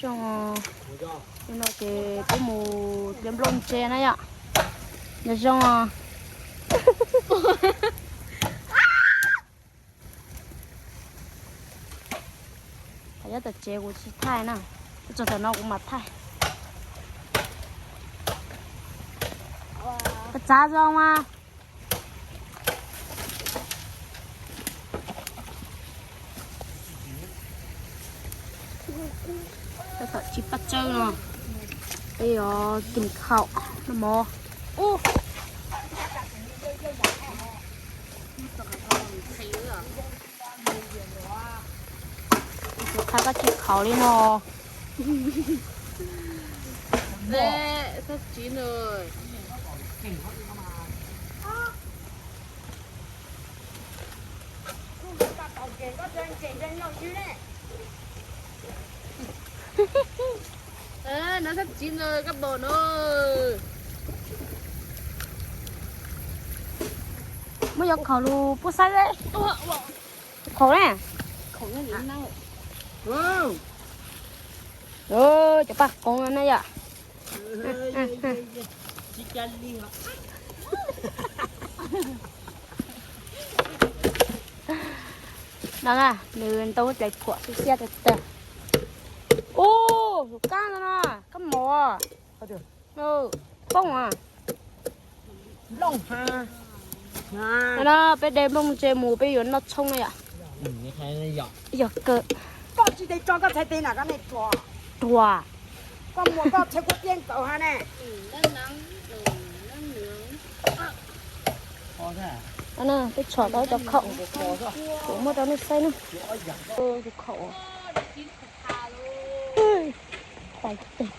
Zoo, no ces peb mus de nplooj ntse na yom. Nyob zoo. Qhov nyob tom tsev kuv tsis thaij na, txog thaum no kuv mam thaij. Koj txav zoo mas. Thaum tsis paj tsawb no, peb yuav kis khaum noj mov. Thaum koj tsis khaum li no. Muab yuav khaum lus pub saib. Khaum na. Cov paj qoov no na yom. No na, nws ntau hlais phuam xiab xiab tag tag. Ub, tus kab ntawd no, kab mos. Poob a. No peb de nplooj ntse mus peb yuav noj tshoob na yom. Yog kawg. Koj tsis de tso koj txhais tes na, koj nej ruam. Ruam. Koj muag koj txhais kuv tiab nkaus ha ne. Peb tshom tau cov khaum, kuv muab rau nej saib na. Cov khaum tais tes.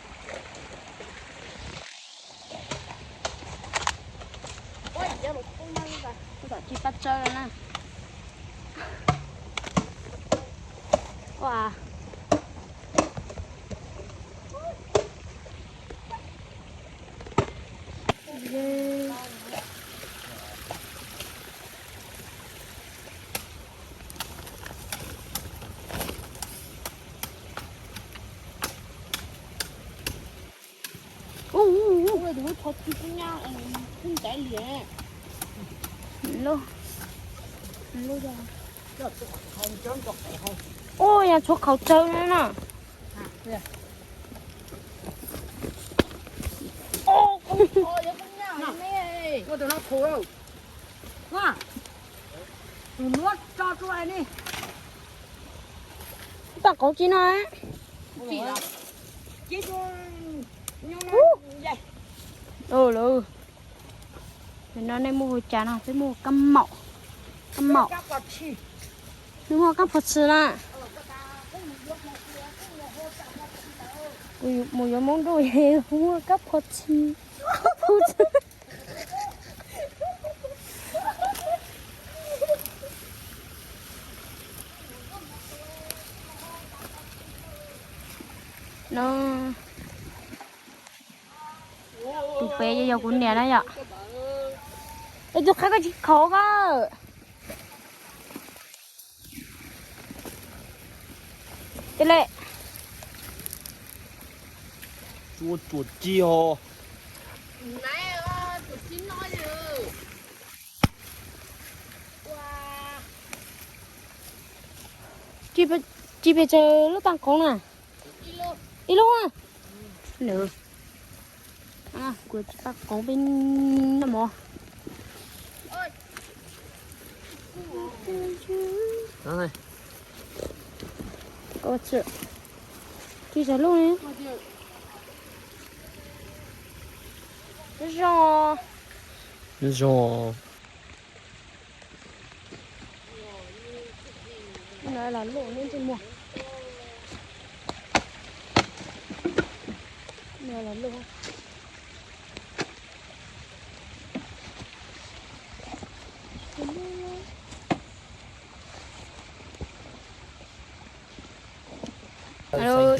Tsis paj tsawb na. Ub, tus lub tsho txi kub nyab, kub ntaiv liam. Ub, yog tshuav khaum tsawg na no. Tus nuav tso rua ni. Paj qoov tsi no. Lawm, no nej muaj hu cas no, peb muaj kab maum, kab maum. Nws muaj kab phos tshis na. Kuv mus yuav Moob Nruj, muaj kab phos tshis. No, tus pem yog kuv niam na yom. Es tus qhab koj tsis khaum koj. Tes le. Tsuas tsuas tsi ho. Tsis pes tsawg lub paj qoov na. Ib lub na. Kuv tsis paj qoov peb noj mov. Tsis tau lub ne. Zoo. Zoo. Los loj ne ntsej muag. Los loj.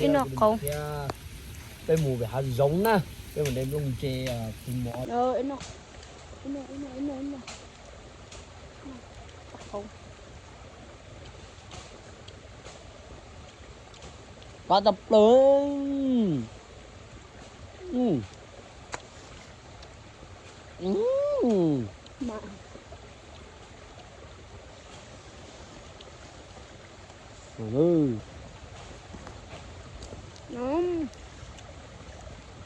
Ib noj qoov. Peb mus pem hav zoov na, peb mus de nplooj ntse, tus mov. Ib noj, ib noj, ib noj, ib noj. Qoov. Pab tau plaws.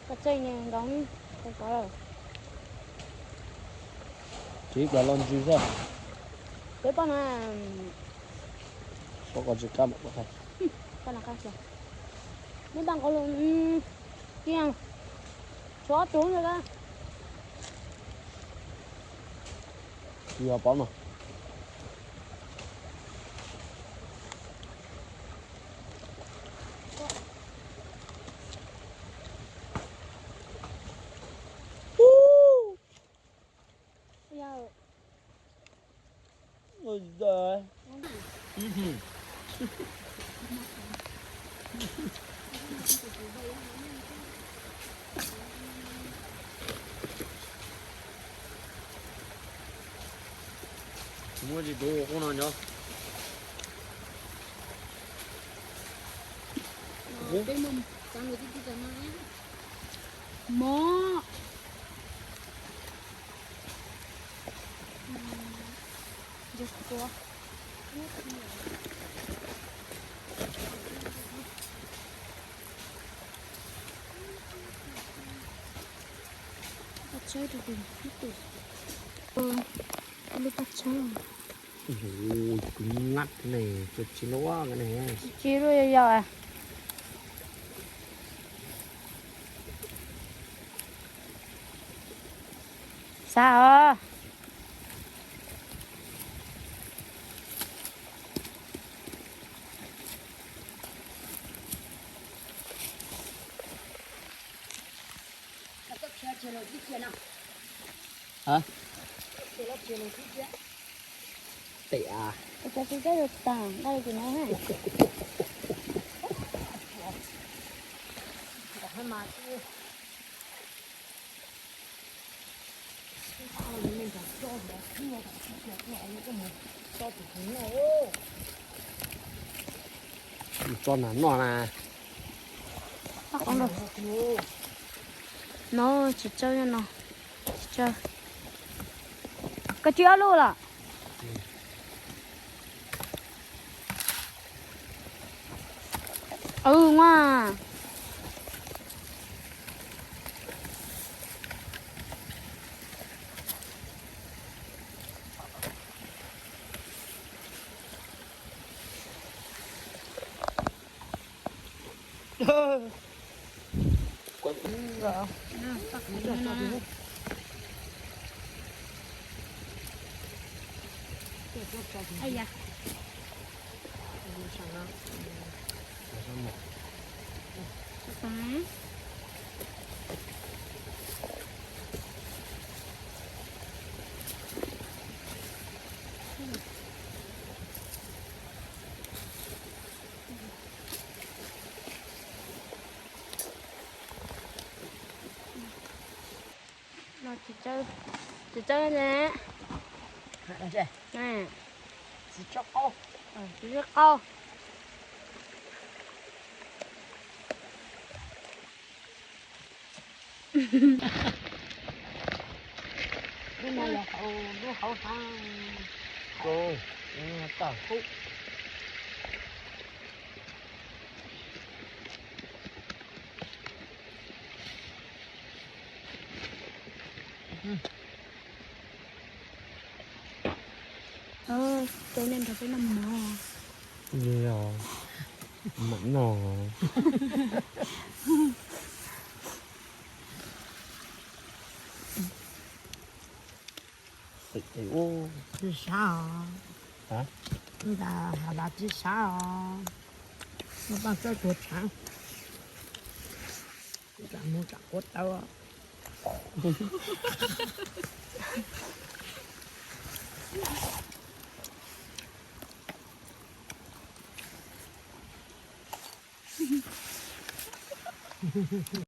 Pov tseg nkoos ko lawm. Tsis plas los ntsws xwb. Peb poj no, poj ko tsis kaj mam poj qhai. Poj no kaj xwb. Neb paj nqaus lus tiag, tshuav ob tug ntawd. Yog pov no. Muab tsis tuv ua qub no nyob. Mob. Paj tsawb rau tus ib tug. Lub paj tsawb. Ua, kub ngab ne, tsis lub ne. Tsis lub yog yog. Xav os. Tes a. Ua cas tsis txawj tag nqaij li no na. Tso nas noj na. No tsis tsawg no. Tsis tsawg. Koj tswj ob lub los? Ua. No tsis tsawg, tsis tsawg ne. Tsis tsawg qaub. Lub no yog hauv, lub hauv hab. Tau hub. Rau nej nrog peb noj mov. Yog, mam noj. Tsis sab os. Ntas has tas tsis sab os. Noj paj tsawb tuag tshav. Tsam mus tsam quav tawv.